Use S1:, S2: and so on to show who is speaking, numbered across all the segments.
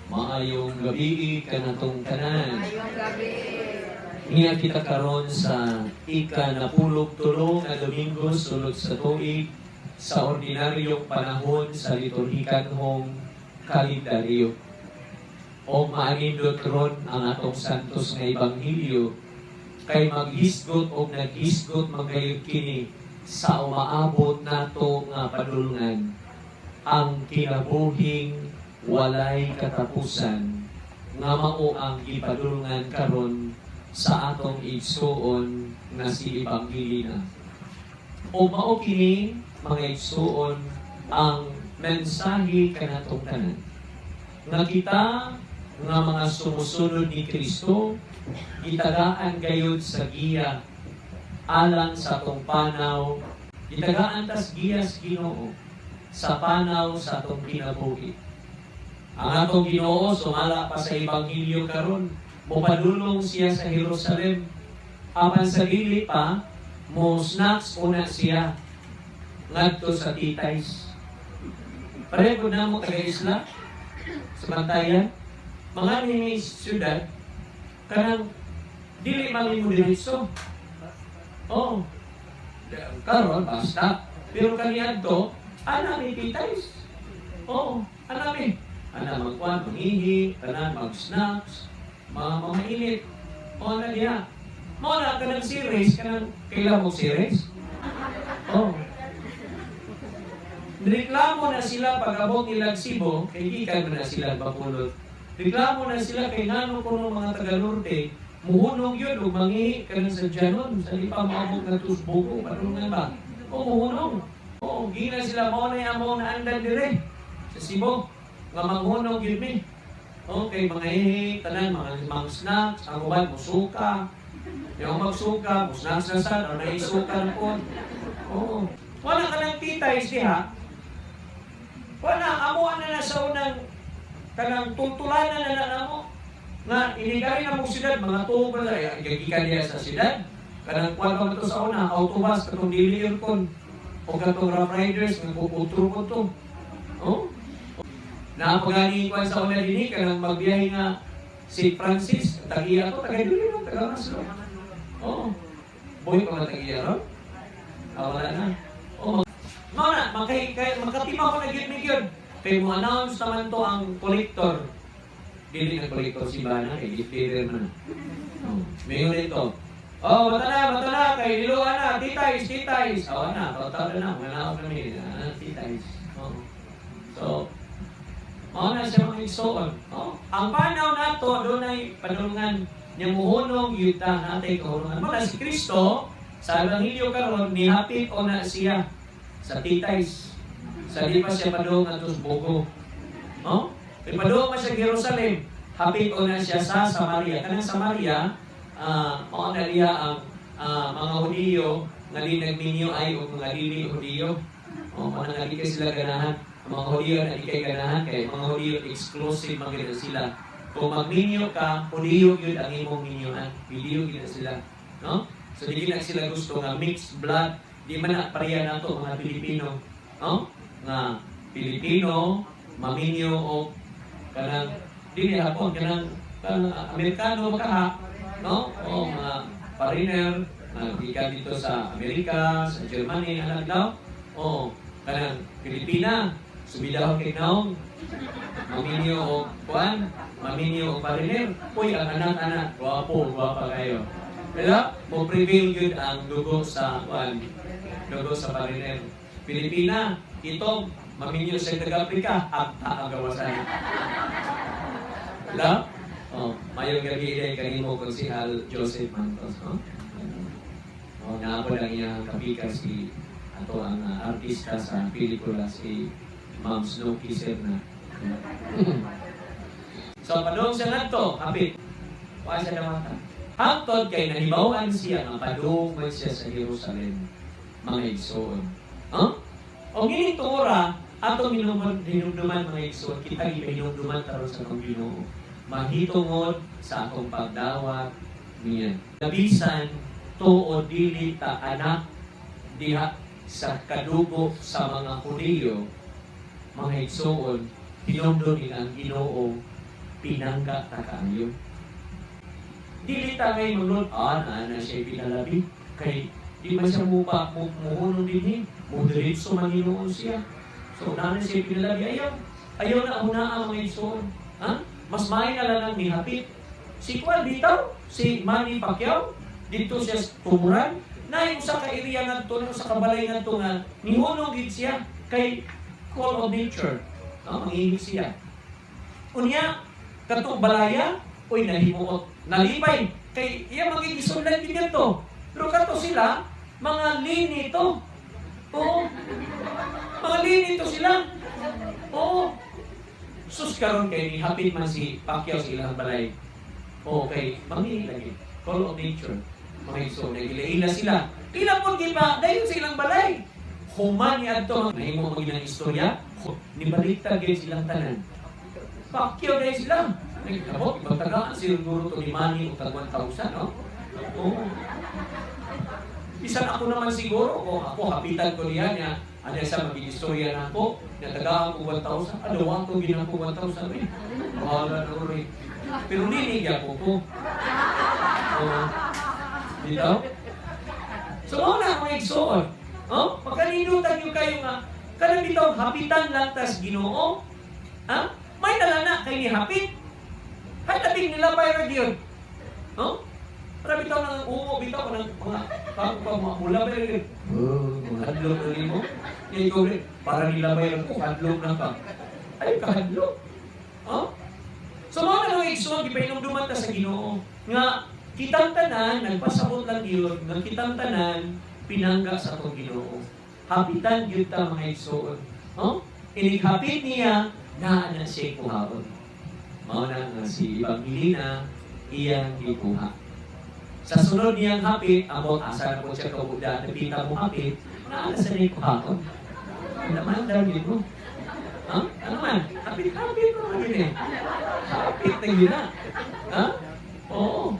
S1: Maayong gabii kanatong tanan.
S2: Maayong gabii.
S1: Niya kita karon sa ika-napulog tulo nga Domingo sulod sa tuig sa ordinaryong panahon sa liturhikanhong kalendaryo. O maanindot ron ang atong santos nga ebanghelyo kay maghisgot o naghisgot man gayud kini sa umaabot nato nga padulngan, ang kinabuhing walay katapusan nga mao ang gipadulngan karon sa atong igsuon nga si Evangelina. O mao kini, mga igsuon, ang mensahe kanatong tanan. Nga kita nga mga sumusunod ni Kristo, gitagaan gayud sa giya alang sa atong panaw, gitagaan tas giya sa Ginoo sa panaw sa atong kinabuhi. Ang atong Ginoo, sumala pa sa ebanghelyo karon, mopadulong siya sa Jerusalem. Apan sa dili pa, mo snacks una siya ngadto sa Titays. Pareho na mo taga isla sa Bantayan. Mga ni syudad kanang dili man mo diretso. Oh. Karon basta. Pero kaniadto, ana mi Titays. Oh, ana mi. Ana magkuan, mangihi, tanan mag-snacks, mga mga. O ana diya. Mao na kanang series, kanang kaila mo series? Oh. Reklamo na sila pag-abot nila Cebu, kay gikan man na sila Bacolod. Reklamo na sila kay ngano kuno mga taga Norte, muhunong yun ug mangihi kanang sa Janon, sa di pa moabot na Bogo, padulngan ba? O muhunong. O gina sila, mao na among naandan dire sa Cebu nga manghunong gyud mi. Okay, mga hihi, tanan, mga snacks, ang uban, musuka. Yung magsuka, mo-snacks na sa, o naisuka na po. Oo. Wala ka lang Titays diha. Wala, amuan na na sa unang kanang tultulanan na na namo. Nga, inigay na mong siyudad, mga tubo na, gikan diha sa siyudad. Kanang kuwan pa to sa una, autobus, katong dili aircon. O katong Rough Riders, nga puputro ko to. Oh? Naapagani kuwan sa una dinhi kanang magbiyahe nga si Francis, tagiya to, taga dili lang, taga Maslo. Oo. Boy pa man tagiya ron? Ah, wala na. Oh, mao na, makay, kay, makatimaw ko na gyud mi gyud. Kay mo announce naman to ang collector. Dili na collector si Bana, kay gift bearer man. Oh, mayon dito. Oh, bata na, kay iluan na, Titays, Titays. Oh, na, taw na, mga naog na mi, ah, Titays. Oh. So, mao na siya, mga igsoon. Oh, ang panaw nato dunay padulngan nya muhunong yuta natay kahunungan. Mao na si Kristo sa ebanghelyo karon nihapit o na siya sa Titays. Sa di pa siya padung adto sa Bogo. No? Kay padung man siya Jerusalem, hapit o na siya sa Samaria. Kanang Samaria, mao na diha ang mga Hudiyo nga di nagminyo ay o mga dili Hudiyo. O mga nga di kay sila ganahan. Ang mga Hudiyo na di kay ganahan kay mga Hudiyo exclusive man gyud sila. Kung magminyo ka, Hudiyo gyud ang imong minyoan. Hudiyo gyud na sila, no? So di na sila gusto nga mixed blood, di man na pareha nato mga Pilipino, no? Nga Pilipino maminyo o kanang dili hapon kanang Amerikano makaha, no? O mga foreigner nga gikan dito sa Amerika, sa Germany, anak daw. O kanang Pilipina, subidahon kay naong maminyo o kuan, maminyo o foreigner. Uy, ang anak-anak, gwapo, gwapa kayo. Pero, mo prevail yun ang dugo sa kuan, dugo sa foreigner. Pilipina, ito, maminyo sa taga-Afrika, agta ang gawasan. Diba? Oh, mayong gabi ay kanimo, Konsihal Joseph Mantos, no? Oh, naako lang iyang kapika si ato ang artista sa pelikula si Ma'am Snooki Serna. So padung siya ngadto, hapit. Wa siya damata. Hangtod kay nahibaw-an siya nga padung man siya sa Jerusalem, mga igsoon. Huh? O ngining tuora, atong hinumduman, mga igsoon, kita gipahinumduman karon sa atong Ginoo mahitungod sa atong pagdawat niya. Nabisan tuod dili ta anak diha sa kadugo sa mga Hudiyo, mga igsoon, hinumdum nila ang Ginoo. Pinangga ta kaayo. Dili ta ngay manglod, ah, na siya pinalabi. Kay di man siya mupa, muhunong dinhi, mudiretso man hinuon siya. So, naa na siya pinalabi. Ayaw, ayaw na una ang mga igsoon. Ha? Mas may na lang ang nihapit. Si Kwan bitaw, si Manny Pacquiao, dito siya sa Tumuran, na yung sa ka-area ngadto, na sa kabalay ngadto nga, nihunong gid siya kay call of nature. No? Mangihi siya. Unya, katong balaya, uy, nahimuot, nalipay, kay iya magigisundan din to. Pero kato sila, mga lini to. Oo. Mga lini to sila. Oo. Sus, karon kay nihapit man si Pacquiao sa ilang balay. Okay, mangihi lagi. Call of nature. Mga igsoon, nagila-ila sila. Ila po gipa, dayon sa ilang balay. Human ni adto, nahimo mo ng istorya, nibaliktad gyud silang tanan. Pacquiao dahil sila. Nagkabot, ibang tagaan siguro to ni Manny o tag 1,000, no? Oo. Bisan ako naman siguro, kung ako hapitan ko niya niya, ano sa maging istorya na ako, natagaan ko 1,000, ano ko ginang ko 1,000 eh. Bahala na ko rin. Pero niligya ko ko. Oo. Dito? So, mao na mga igsoon. Oh, pagkanindutan yung kayo nga, kanang bitaw hapitan lang tas Ginoo. Ha? May dala na kay ni hapit. Hay tabing nila pa ra gyud. No? Para bitaw nang umo bitaw ko ng mga pa pa mga mula ba gyud. Oh, mga hadlok na nimo. Ikaw rin, para nilabay ra ko, hadlok na ka. Ay, kahadlok. Oh? So mao na mga igsoon, gipainumduman ta sa Ginoo nga kitang tanan nagpasabot lang yun nga kitang tanan pinangga sa atong Ginoo. Hapitan gyud ta, mga igsoon. Oh? Inig hapit niya naa na siya kuhaon. Mao na nga si Evangelina iyang gikuha. Sa sunod niyang hapit, amot asa na po siya kabuda, napita mo hapit, naa na sa niya kuhaon. Naman daw yun mo. Ha? Ano man? Hapit-hapit mo naman yun eh. Hapit na yun na. Ha? Oo.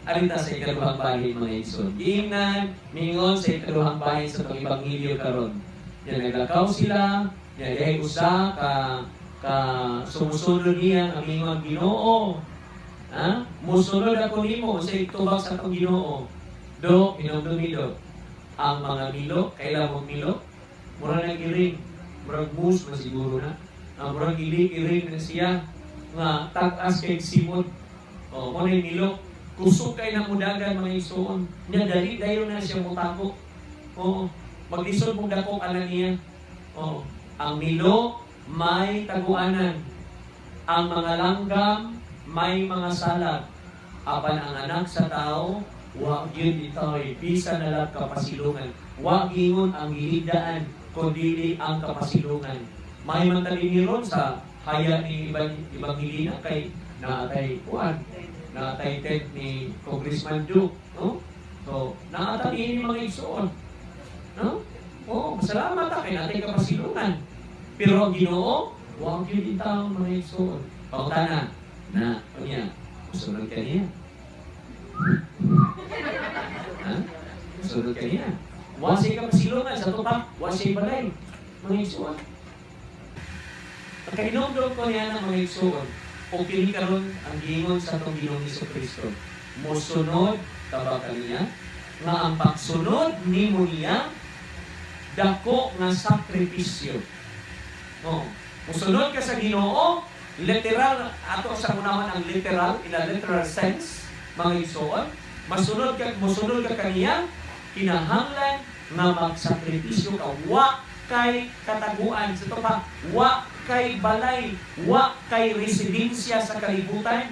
S1: Arita sa ikaduhang bahin, mga igsoon. Giingnan, mingon sa ikaduhang bahin sa itong ebanghelyo karon. Yan, naglakaw sila, yan, dahil usa ka ka sumusunod niya ang mingon, "Ginoo. Ha? Musunod ako nimo sa itubag sa atong Ginoo." Do, hinumdumi do. Ang mga milo, kailan mo milo? Mura na iring. Murag moose man siguro na. Ang murag iring na siya nga tag-as kay simod. O, mo na yung milo. Kusog kay na mudagan, mga igsoon. Nya dali dayon na siya mutako. Oo. Maglisod mong dako ana niya. Oo. Ang milo may taguanan. Ang mga langgam may mga salag. Apan ang Anak sa Tao, wa gyud ito'y bisan na lang kapasilungan. Wa gingon ang gihigdaan, kundi ang kapasilungan. May man ron sa haya ni Evangelina kay naatay kuan, naatay tent ni Congressman Duke, no? So, naatay ini, mga igsoon. No? Oh, salamat ta kay naatay kapasilungan. Pero ang Ginoo, wa gyud taon, mga igsoon. Pangutana, na, unya, musunod ka niya? Ha? Musunod ka niya? Wa siya kapasilungan sa tupak, wa siya balay. Mga igsoon. Ang kahinumdom ko niya ng mga igsoon, o kini karon ang giingon sa atong Ginoong Kristo. Mosunod ka ba kaniya? Nga ang pagsunod nimo niya dako nga sakripisyo. Oh, musunod ka sa Ginoo, literal ato sa unahan ang literal, in a literal sense, mga igsoon, masunod ka, musunod ka kaniya, kinahanglan nga magsakripisyo ka. Wa kay kataguan sa pa, wa kay balay, wa kay residensya sa kalibutan.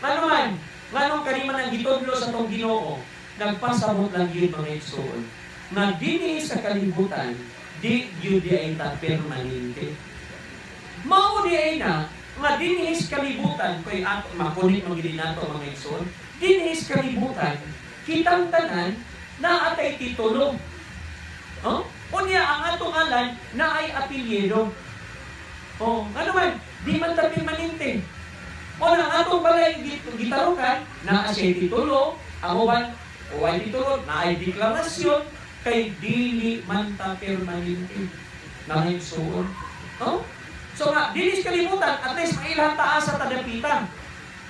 S1: Ngano man, nganong kani man ang gitudlo sa atong Ginoo, nagpasabot lang yun, mga igsoon, nga dinhi sa kalibutan, di gyud di ay ta permanente. Mao di ay na nga dinhi sa kalibutan kay ato makunit man gid nato, mga igsoon, dinhi sa kalibutan kitang tanan naa tay titulo. Oh? Unya ang atong ngalan naay apelyido. Oh, ano man, di man ta permanente. O ang atong balay gitarukan, naa siya titulo, ang uban way titulo, naay deklarasyon kay dili man ta permanente. Mga igsoon. Oh? So nga, dili sa kalibutan, at least mailhan Daghan taa sa tadapita.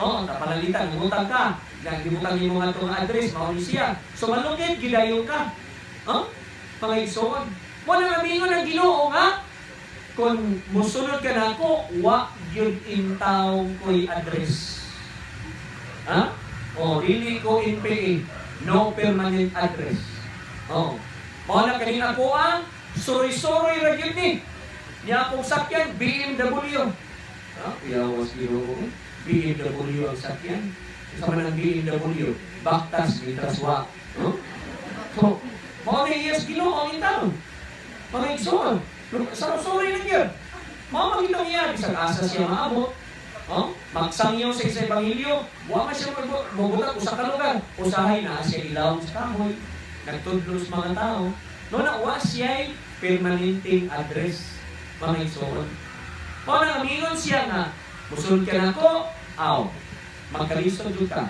S1: Oh, tapalalitan, ngutang ka. Nagibutang nimo nga itong address, mao ni siya. So malungkit gidayon ka. Oh? Mga igsoon. Mo na amingon ang Ginoo nga kung musunod ka na ako, wa gyud intawon ko'y address. Ha? O, dili ko NPA. No permanent address. Oh. Mao na kanina ko ang suroy-suroy ra gyud ni. Niya akong sakyan, BMW. Ha? Yawas Ginoo eh. BMW ang sakyan. Sa man ang BMW, baktas mientras wa. No? So, mao na iyas Ginoo ang intawon. Mga igsoon. Suroy lang yun. Mao man gitong iya, bisag asa siya maabot. Oh, magsangyaw sa isa ebanghelyo, wa man siya magbutang usa ka lugar. Usahay naa siya ilawom sa kahoy, nagtudlo sa mga tao. No na wa siya permanenteng address, mga igsoon. Mao na amingon siya nga, musunod ka nako, aw, magkalisod jud ka.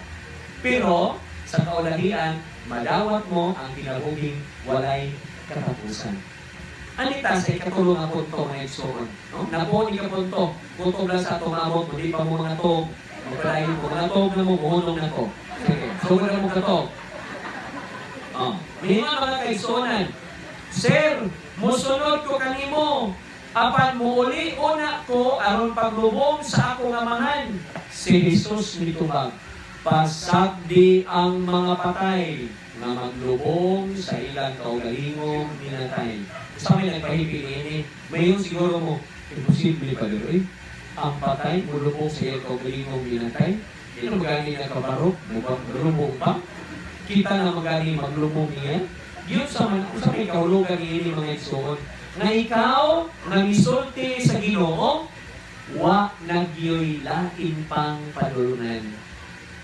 S1: Pero sa kaulahian, madawat mo ang kinabuhing walay katapusan. Anita sa ikatulo nga punto, mga igsoon. No? Napo ni ka punto. Kutob lang sa atong amot, hindi pa mo mga tog. Magpadayon mo, mga tog na mo, muhunong na ko. Sige, sugod na mo katog. Oh. May mga kaigsuonan, "Sir, musunod ko kanimo. Apan muuli una ko aron paglubong sa akong amahan." Si Jesus mitubag, "Pasagdi ang mga patay nga maglubong sa ilang kaugalingong minatay." Sa may nagpahipi niini, mayon siguro mo, "Imposible pa dito eh. Ang patay, mulubong sa ilang kaugalingong minatay. Di na magani na kabarok, mulubong pa. Kita na magani maglubong niya." Yun sa man, sa may kahulugan niini, mga igsoon, nga ikaw nga misulti sa Ginoo, wa nagyoy lain pang padulungan.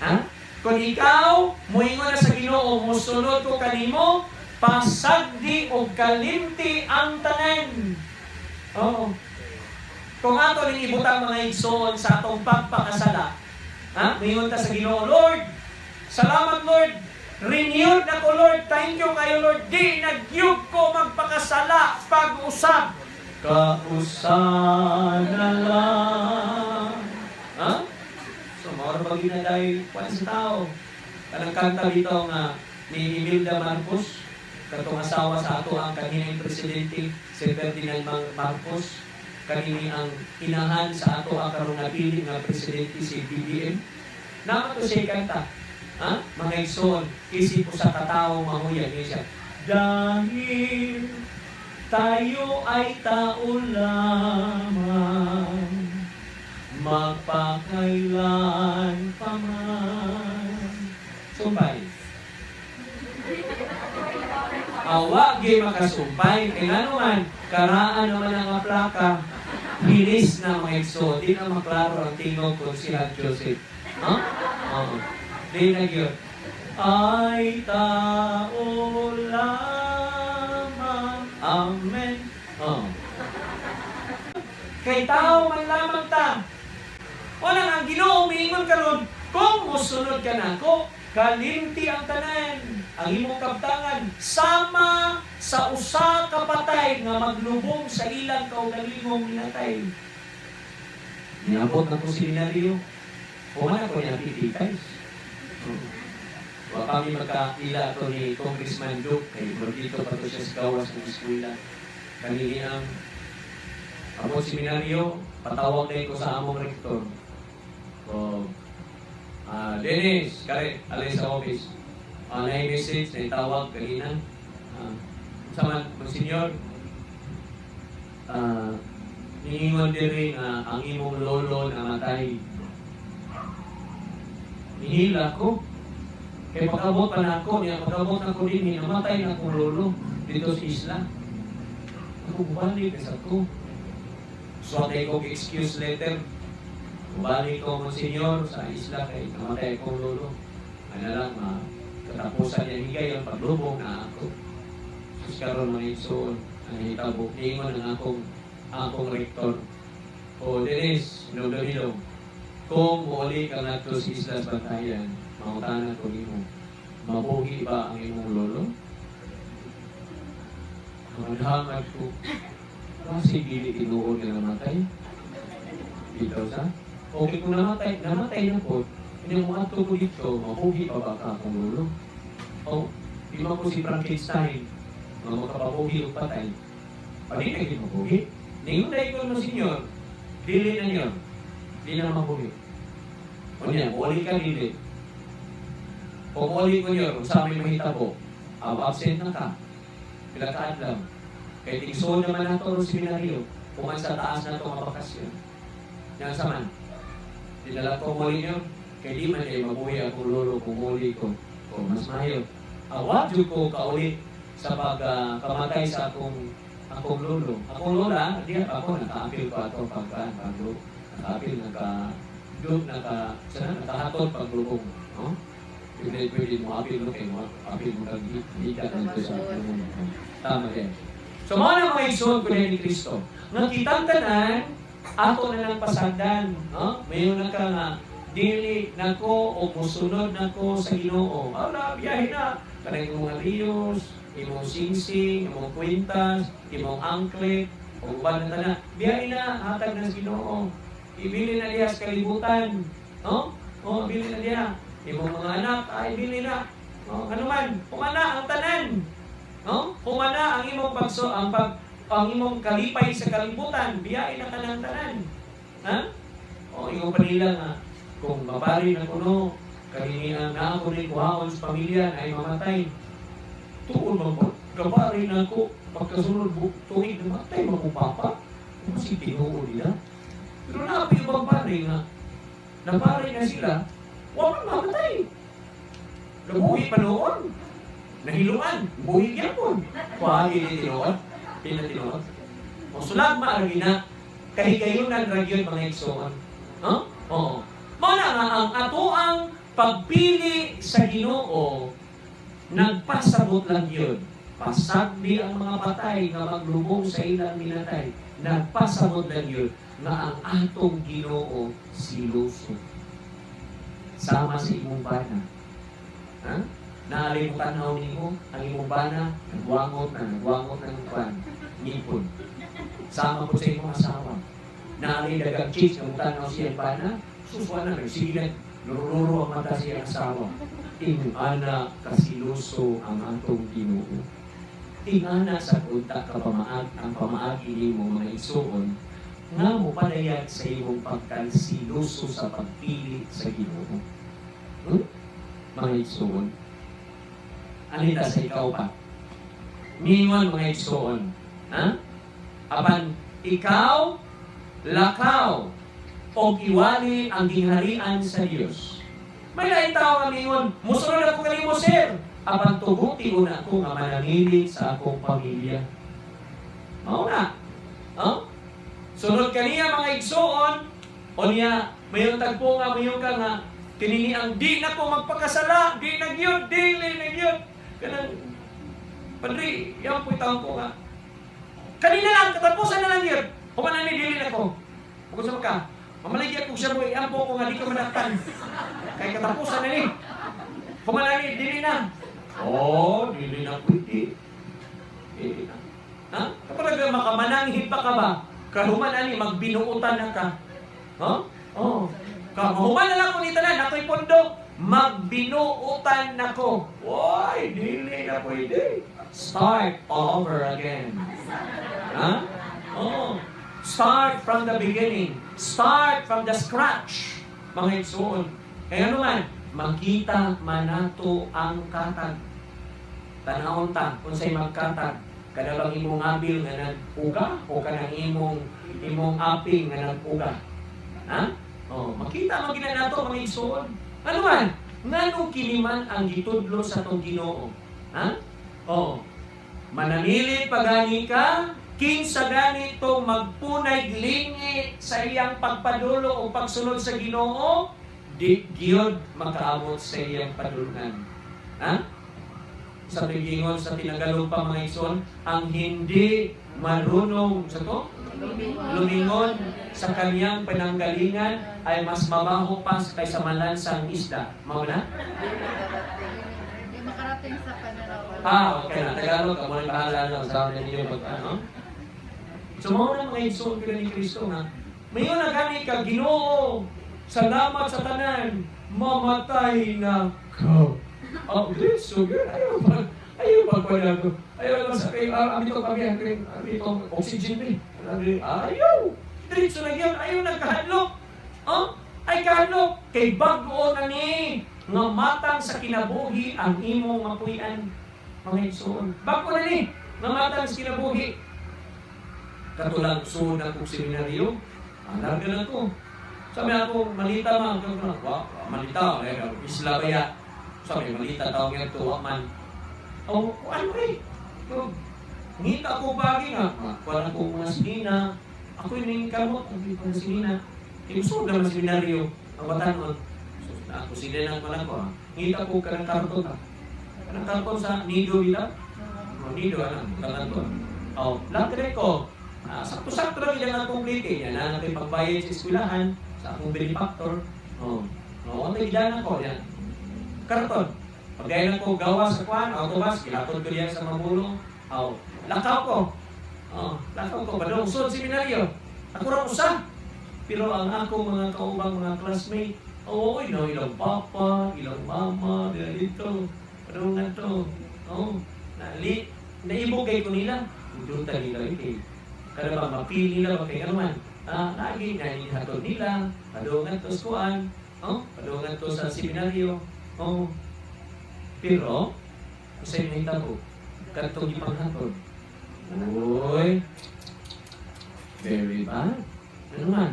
S1: Ha? Kung ikaw muingon na sa Ginoo, "Musunod ko kanimo," pasagdi og kalimti ang tanan. Oo. Kung ato ning ibutang, mga igsoon, sa atong pagpakasala, ha? Muingon ta sa Ginoo, "Lord, salamat Lord, renewed na ko Lord, thank you kayo Lord, di nagyug ko magpakasala pag-usab. Kausa na lang." Ha? So, mao ra ba ginaday kuan sa tao? Kanang kanta bitaw nga ni Imelda Marcos, katong asawa sa ato ang kaninang presidente, si Ferdinand Marcos, kanini ang inahan sa ato ang karong napili nga presidente, si BBM. Naa to siya kanta. Ha? Mga igsoon, isip usa ka tawo mahuyag niya siya. Dahil tayo ay tao lamang, magpakailan pa man. Sumpay. Awa gi makasumpay. Kay ngano man, karaan naman ang mga plaka. Hinis na, mga igsoon. Di na maklaro ang tingog kung sila Joseph. Huh? Oo. Di na gyud. Ay tao lamang. Amen. Oh. Kay tao man lamang ta. Wala nga ang Ginoo miingon karon, kung mosunod ka nako, kalimti ang tanan, ang imong kabtangan sama sa usa ka patay nga maglubong sa ilang kaugalingong minatay. Niabot na ko seminaryo. Human ako niya pipikay. Wa kami magkaila to ni Congressman Duke kay dito pa to siya sa gawas ng eskwela. Kanini ang abot seminaryo, patawag na ko sa among rektor. So, "Dennis, kare, alay sa office. Na message, na tawag kanina." "Sa man, Monsignor?" "Niingon diri nga ang imong lolo namatay." Nihila ko. Kay pagkabot pa nako, niya pagkabot nako dinhi, namatay na akong lolo dito sa isla. Ako bumalik sa ko. So, ko excuse letter. Bumalik ko, Monsignor, sa isla kay namatay akong lolo. Ano lang, ma, katapusan niya higayon, paglubong na ako. Sus karon, mga igsoon, ang hitabo, niingon ang akong rektor, "O Dennis, Hinumdumilong, kung muuli ka ngadto sa isla sa Bantayan, mangutana ko nimo, mabuhi ba ang imong lolo?" Hangad ko, kasi dili tinuod nga namatay. Bitaw sa. Okay, kung namatay, namatay na po, hindi mo ato ko dito, mabuhi pa ba ka akong lolo? O, di man ko si Frankenstein, nga makapabuhi o patay. O, di na gyud mabuhi. Ningon na ko mo, senyor, dili na niyo, di na mabuhi. O niya, uli ka dili. Kung uli ko niyo, kung sa may mahitabo, absent na ka. Pila ka adlaw. Kay tigsuod naman nato ro seminaryo, kuman sa taas na ito nga bakasyon. Yang sa man, dinala ko muli niyo, kay di man kay mabuhi akong lolo kung muli ko. O mas mayo. Awa jud ko kauli sa pag kamatay sa akong akong lolo. Akong lola, di ako nakaapil pa ato pagkaan paglo. Nakaapil naka do naka sana nakahatod paglubong, no? Pwede pwede mo apil no kay mo apil mo kag hika nito sa lubong. Tama din. So mao na mga igsoon ko ni Kristo. Nga kitang tanan ato na lang pasagdan, no? Mayon na ka nga dili nako o musunod nako sa Ginoo. Ala, biyahe na. Kanang imong mga riyos, imong singsing, imong kwintas, imong anklet, o uban na tanan. Biyahe na, hatag na sa Ginoo. Ibili na diha sa kalibutan. No? O, ibili na diha. Imong mga anak, ay ibili na. No? Ano man, humana ang tanan. No? Humana ang imong pagso ang pag ang imong kalipay sa kalibutan, biyahe na kanang tanan. Ha? O imong panila nga kung mapari na kuno, kanini ang naa ko ni kuhaon sa pamilya na ay mamatay. Tuon man po, kapari na ako, pagkasunod tuig, namatay man ko papa. Ano si tinuod nila? Pero naapi yung ibang pare nga, napare na sila, wa man mamatay. Nabuhi pa noon. Nahiluan, buhi gyapon. Kuhagi ni tinuod, pinatinuod. O sulagma ang gina, kahigayunan ra gyud, mga igsoon. No? Oo. Mao na nga ang atoang pagpili sa Ginoo nagpasabot lang yun. Pasagdi ang mga patay nga maglubong sa ilang minatay. Nagpasabot lang yun nga ang atong Ginoo siloso. Sama sa imong bana. Ha? Naalimutan na nimo ang imong bana, nagwangot na ng kwan, ngipon. Sama po sa imong asawa. Naali dagang cheese, nga mutan siya bana, suswa na, sige na, luro ang mata siya asawa. Ingana kasiloso ang atong Ginoo. Ingana sa unta ka pamaag ang pamaagi nimo, mga igsuon, nga mo padayag sa imong pagkalsiloso sa pagpili sa Ginoo. Mga igsuon. Anita sa ikaw pa. Ningon, mga igsuon. Ha? Apan ikaw, lakaw og iwali ang gingharian sa Dios. May laing tao nga mingon, "Musunod ako kanimo, sir. Apan tuguti una ako nga manangili sa akong pamilya." Mao na. Huh? Sunod kaniya, mga igsuon, o niya, mayon tagpo nga, mayon ka nga, kinini ang di na ko magpakasala, di na gyud, dili na gyud. Kanang, Padre, yan po taon ko nga. Kanina lang, katapusan na lang yun. Human na ni, dili na ko. Kung sa ka, mamaligya ko siya mo, iampo ko nga di ko manaktan. Kay katapusan na ni. Human na ni, dili na. Oh, dili na pwede. Dili na. Ha? Kapag makamananghid pa ka ba? Kahuman ani, magbinuutan na ka. Ha? Oh. Kahuman na lang ko ni tanan, ako'y pondo. Magbinuutan na ko. Woy, dili na pwede. Start all over again. Ha? Oh. Start from the beginning. Start from the scratch. Mga igsoon. Kaya ano man, makita man nato ang katag. Tanawon ta kung sa'y magkatag. Kada bang imong abil nga nag-uga o kanang imong imong aping nga nag-uga? Ha? Oh, makita man gina nato, mga igsoon. Ano man? Ngano kini man ang gitudlo sa atong Ginoo? Ha? Oh. Mananili pagani ka, kinsa ganito magpunay lingi sa iyang pagpadulo o pagsunod sa Ginoo, di gyud makaabot sa iyang padulngan. Ha? Sa tigingon sa Tinagalog pa, mga igsoon, ang hindi marunong sa to lumingon sa kanyang pinanggalingan ay mas mabaho pa kaysa malansang isda. Mao na?
S2: Hindi makarating sa pananaw.
S1: Ah, okay na. Tagalog, amo na bahala na sa ninyo pag ano. So mao na, mga igsoon ko ni Kristo nga. Mayon na gani ka Ginoo. Salamat sa tanan. Mamatay na ko. Oh, this so good. Ayaw pa. Ayaw pa ko na ko. Ayaw lang sa kayo. Ah, ami to kami. Ami to oxygen ni. Ayaw. Diretso na yun. Ayaw na kahadlok. Oh? Ay kahadlok. Kay bag-o na ni nga matang sa kinabuhi ang imong mapuy-an. Mga igsoon. Bag-o na ni nga matang sa kinabuhi. Katulang suod na kong seminaryo. Alam na ko. Sabi ako, malita man. Sabi ko, wa, malita. Eh, isla ba ya? Sabi, malita tawag yan to, wa man. Oh, ano eh? Oh, ngita ko bagi nga. Wala ko mga sinina. Ako yung kamot, ang mga sinina. Yung naman seminaryo, ang batanon. So, ako sila lang pala ko. Ah. Ngita ko kanang karton ah. Kanang karton sa Nido bila. Oh, Nido, ano, kanang to. Oh, lang ko. Ah, sakto-sakto lang ilang akong complete. Yan na natin pagbayad sa eskwelahan, sa akong benefactor. Oh, oh, ang ilan ako yan. Karton. Pagdayon ko gawa sa kwan, autobus, gilakod ko diyan sa Mabulong. Oh, lakaw ko. Oh, lakaw ko padung sud seminaryo. Ako ra usa. Pero ang ako mga kaubang mga classmate, oo, ilang ilang papa, ilang mama, dila dito. Padung nga to. Oh, nali, naibog kay ko nila. Duta nila kay kada ba mapili nila ba kay naman. Ah, lagi na hatod nila, padungan to sa kuan, oh, padungan to sa seminaryo. Oh. Pero usay nahitabo kadtong gipanghatod. Uy. Very bad. Ano man?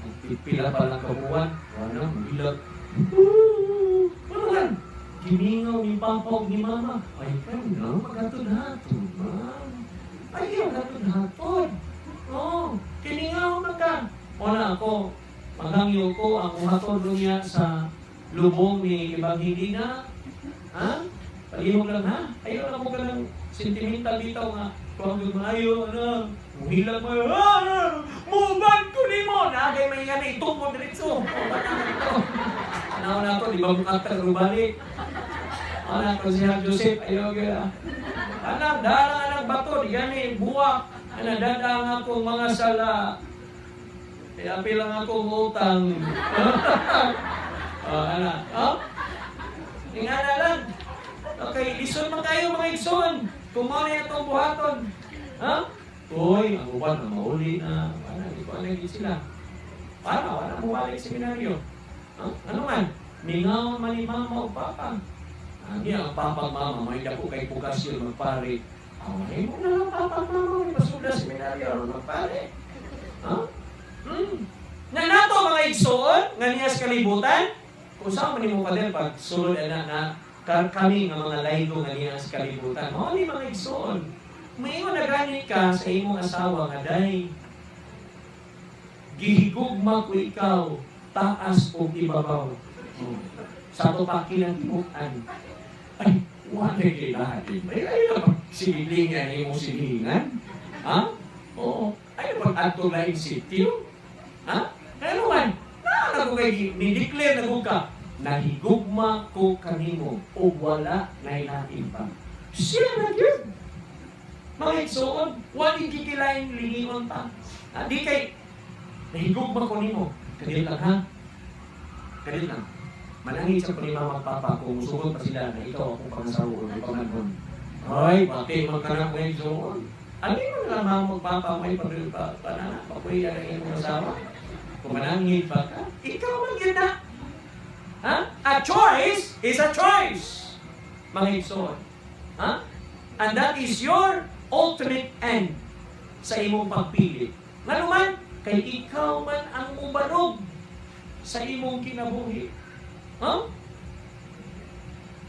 S1: Ang pipila pa lang kabuwan, wala, ilag. Ano man? Gimingaw ni papa ug ni mama. Ay, kayo na, maghatod-hatod, ma'am. Ayaw, hatod-hatod. Oo, kiningaw man ka. Wala ako, maghangyo ko ang uhatod niya sa lubong ni Evangelina. Ha? Palihog lang ha? Ayaw lang mo ka ng sentimental bitaw nga. Kung ang maayo, ano, muhilag mo, ah, muban ko ni mo! Nagay may nga na itong mo diretso. O, ba't na ito? Ano na ito, di ba mukha rubalik? Anak ko siya, Joseph, ayaw ka. Anak, dala anak bato, di gani, buwak. Anak, dada ang akong mga sala. Kaya pilang akong utang. Oh, anak. Oh? Ingana lang. Okay, lison man kayo mga igsoon. Kung mao na itong buhaton. Ha? Uy, ang uban na mauli na. Wala, di ko alam sila. Para, wala bumalik seminaryo. Ha? Ano man? Mingaw man ni mama o papa. Ang iya, ang papa mama, may dako kay pukasyon magpare. Ay, mo na lang papa mama, ni masula seminaryo aron magpare. Ha? Na nato mga igsoon, nga niya sa kalibutan, kung saan man nimo pader pag sulod na na kami nga mga laygo nga niya sa kalibutan. Mao ni mga igsoon. Maingon na gani ka sa imong asawa nga day. Gihigugma ko ikaw, taas o ibabaw. Oh. Sa ato pa kinatibukan. Ay, wala kay lahat. Ay, ay, silingan imong silingan. Ha? Oo. Ay, pag adto laing sitio. Ha? Ano man? Naa ko kay ni-declare na ko ka. Nahigugma ko kanimo o wala nailain pa. Siya na gyud. Mga igsoon, wala kikilaing lingion pa. Ha? Di kay nahigugma ko nimo. Kadil lang ha. Kadil lang. Manangit sa ko ni mama at papa kung musugot pa sila na ikaw akong pangasawa o ipamanhon. Ay, pati man ka na mga igsoon. Ano yung lang mama at papa may pa pa na papuya na imong asawa? Kung manangit pa ka, ikaw man yun na. Ha? A choice is a choice. Mga igsoon. Ha? And that is your ultimate end sa imong pagpili. Ngano man, kay ikaw man ang mubarog sa imong kinabuhi. Ha?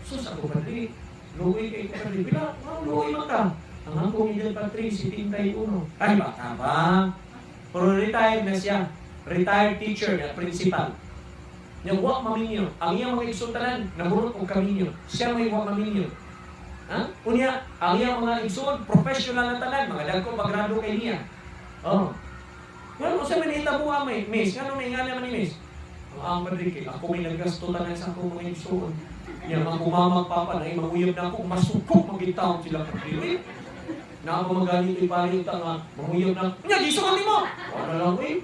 S1: Sus, ako padre. Luoy kay ko padre. Pila, nga luoy man ka. Ang akong edad padre, 71. Ay, baka ba? Pero retired na siya. Retired teacher na principal. Nya wa maminyo. Ang iyang mga igsoon naburot og kaminyo. Siya may wa maminyo. Ha? Unya, ang iyang mga igsoon, professional na tanan, mga dagko pagrado kay niya. Oh. Ngano sa man hitabo may miss, ngano may ngana man ni miss? Ang padre kay ako may naggasto tanan sa akong mga igsoon. Nya mga kumamag papa na manguyab na ako, masuko magitawon sila padre. Na ako magalit ipari ta nga manguyab na. Nya gisukat nimo. Wala lang eh.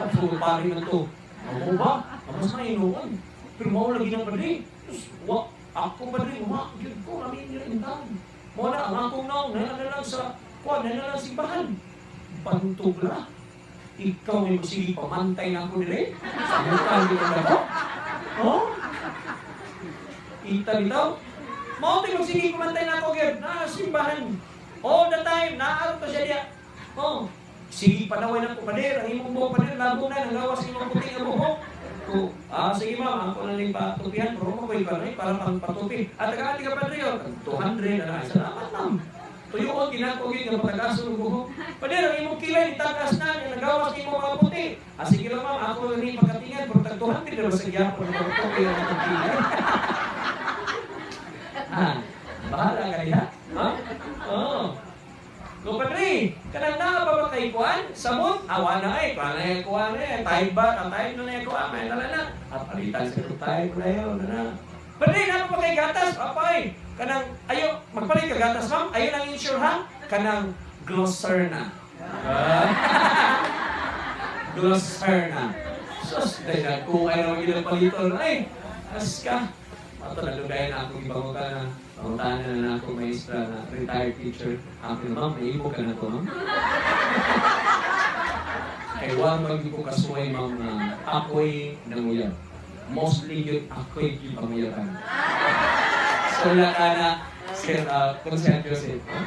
S1: Sa pari na to. Amo ba? Amo sa hinuon. Pero mao lagi nang, padre. Sus, wa ako, padre, wa gyud ko amin niyo in town. Mo na ang akong naong na na lang sa kuan na lang simbahan. Bantog la. Ikaw may sige pamantay na ako dire. Sa mukha gyud ako. Oh? Ita bitaw. Mao ti sige pamantay na ako gyud na simbahan. All the time, naarot ko siya diya. Oh, sige panaway na ko, pader, ang imong buhok, pader, labong na, nanggawas imong puti nga buhok. Ko, ah, sige ma'am, ako na lang patupihan, pero mo ko'y panay, para pang patupi. At taga-ati ka, padre, oh, 200 na lang. Salamat, ma'am. Tuyuon, ginako gyud nga patagason og buhok. Pader, ang imong kilay, tagas na, nagawas imong mga puti. Ah, sige lang ma'am, ako na rin pagkatingan, pero tag 200 na ba sa gyapon ang pagtupi ang atong kilay? Ah, bahala ka diha. Ha? Oo. Ko padre, kanang naa pa ba kay kuan? Sabon? Awa na ay, kuan na ay, kuan na ay, Tide ba? Ang Tide na na kuan, may dala na. Ah, palitan sa Tide na yun, na na. Padre, naa pa ba kay gatas? Apay, kanang ayo magpalit ka gatas, ma'am. Ayo lang insure ha. Kanang Glucerna. Ah. Glucerna. Sus, dahil ko ay naman ilang paliton. Ay, as ka. Ato na lugay na akong ibangutana. Pangutana na na akong maestra na retired teacher. Ako na, ma'am, may ka na to, ma'am. Kay wa man ko kasuway, ma'am, na ako'y nanguyab. Mostly yun, ako'y gipanguyaban. So wala ka na, Sir, Consent Joseph. Huh?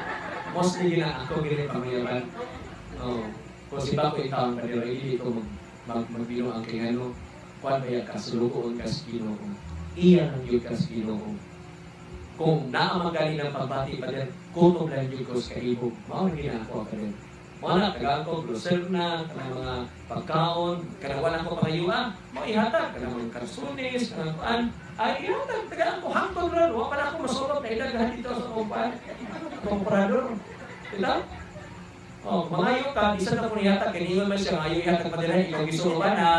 S1: Mostly yun ang ako gini panguyaban. Oh. Kung si Bako itaon pa pero hindi ko mag, magbinuang kay ano, kuan ba ka, sulugoon ka sa Ginoo. Iya ang yun ka sa Ginoo. Kung naa man gani ng pagbati pa din, kutob lang yun ko sa kaibog. Mao na ginako pa din. Mao na, tagaan ko, Glucerna, kanang mga pagkaon, kanang wala ko pangayua, mao ihatag, kanang mga karsunis, kanang kuan, ay ihatag, tagaan ko, hangtod ron, wa pa na ako masulot na ilagahan dito sa akong kuan, komprador. Diba? Oh, mangayo ka, isa na po nihatag, kaniyon man siya, ngayo ihatag pa din, ikaw gisuroban na.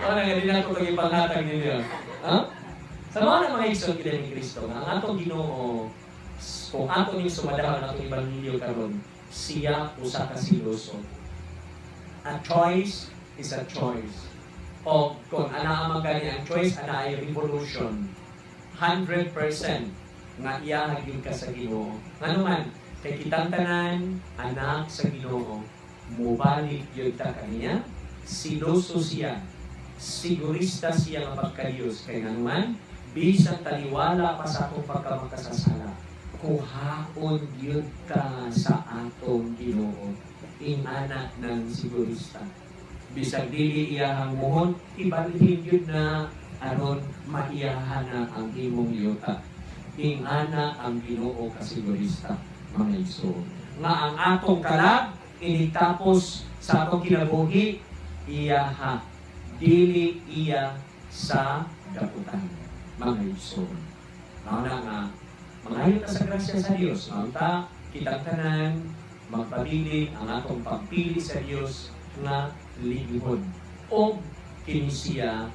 S1: Wala nga din ako pag-ipanghatag ninyo. Ha? Sa mga na mga igsoon kita ni Kristo, nga ang atong Ginoo, kung ato ning sumadahon atong ebanghelyo karon, siya usa ka siloso. A choice is a choice. O kung ana ang gani ang choice, ana ay revolution. 100% nga iya gyud ka sa Ginoo. Ngano man, kay kitang tanan anak sa Ginoo, mubalik gyud ta kaniya, siloso siya, sigurista siya nga pagka-Diyos. Kay ngano man, bisan taliwala pa sa atong pagkamakasasala, kuhaon gyud ka sa atong Ginoo. Ingana ng sigurista. Bisag dili iyahang muhon, ibalhin gyud na aron maiyahan na ang imong yuta. Ingana ang Ginoo kasigurista, mga igsoon. Nga ang atong kalag initapos sa atong kinabuhi, iyaha dili iya sa daputan, mga igsoon. Mao na nga mangayo ta sa grasya sa Dios. Maunta kitang tanan magpabilin ang atong pagpili sa Dios nga lingkod o kini siya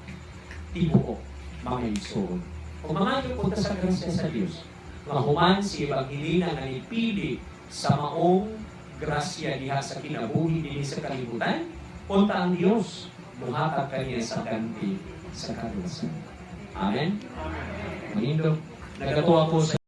S1: tibuok, mga igsoon. O mangayo po ta sa grasya sa Dios nga human si Evangelina nga nipili sa maong grasya diha sa kinabuhi dinhi sa kalibutan, unta ang Dios muhatag kaniya sa ganti sa kaluwasan. Amen. Manindog. Nagatuwa ko sa